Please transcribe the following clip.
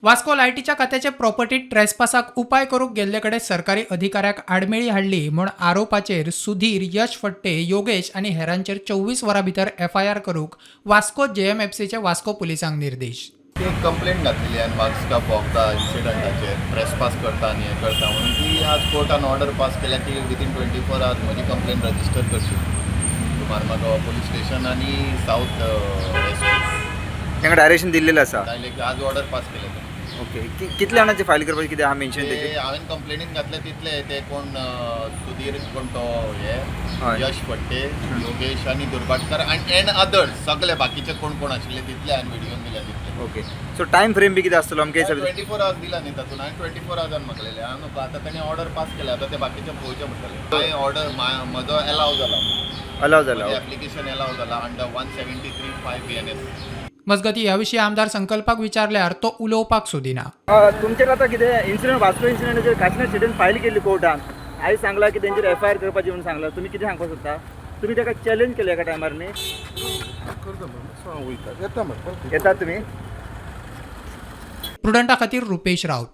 वास्को लायटीच्या खात्याचे प्रॉपर्टी ट्रेसपासाक उपाय करूंक गेल्ले कडेन सरकारी अधिकाऱ्याक आडमेळी हाडली म्हूण आरोपाचेर सुधीर, यश फडते, योगेश आनी हेरांचेर 24 वरां भितर एफआयआर करूंक वास्को जेएमएफसीचे वास्को पुलिसांक निर्देश. ती एक कंप्लेंट घातलेली आनी वास्का भोंवता इन्सिडंटाचेर, ट्रेसपास करता आनी हें करता म्हणून. ती आज कोर्टान ऑर्डर पास केल्या की विदीन 24 आवर्स म्हजी कंप्लेन रजिस्टर करची मार्मागोवा पुलीस स्टेशन आनी सावथ एस पी. तांकां डायरेक्शन दिल्लेलें आसा. आज ऑर्डर पास केले ते. ओके, कितल्या जाणांचे फायल करपाचें कितें आहा मेन्शन ते तेजें? हांवें कंप्लेनीन घातले तितले. ते कोण सुधीर कोण तो हे, यश फडते, योगेश आनी दुर्भाटकर आनी एंड अदर्स, सगळे बाकीचे कोण कोण आशिल्ले तितले हांवें व्हिडियोन दिल्या तितले. ओके, सो टायम फ्रेम बी कितें आसतलो अमके हिसाबे? 24 आवर्स दिला न्ही, तातूंत हांवें 24 आवर्सान मागलेले. हांव न्हू, आतां ताणें ऑर्डर पास केल्या, आतां ते बाकीचे पळोवचें पडटलें. हांवें ऑर्डर म्हजो एलाव जाला. अलाव जाला. एप्लिकेशन एलाव जाला अंडर 173(5) BNS. मजगतीं, ह्या विशीं आमदार संकल्पाक विचारल्यार तो उलोवपाक सोदिना. तुमचेर आतां कितें इन्सिडंट, वास्को इन्सिडंटाचेर काशिनाथ शेटीन फायल केल्ली कोर्टान. आयज सांगला की तेंचेर एफ I R करपाची म्हणून सांगला. तुमी कितें सांगपाक सोदता? तुमी ताका चॅलेंज केलें एका टायमार न्ही? करता मरे, सो हांव वयता, येता मरे परत. येतात तुमी? प्रुडंटा खातीर रुपेश राऊत.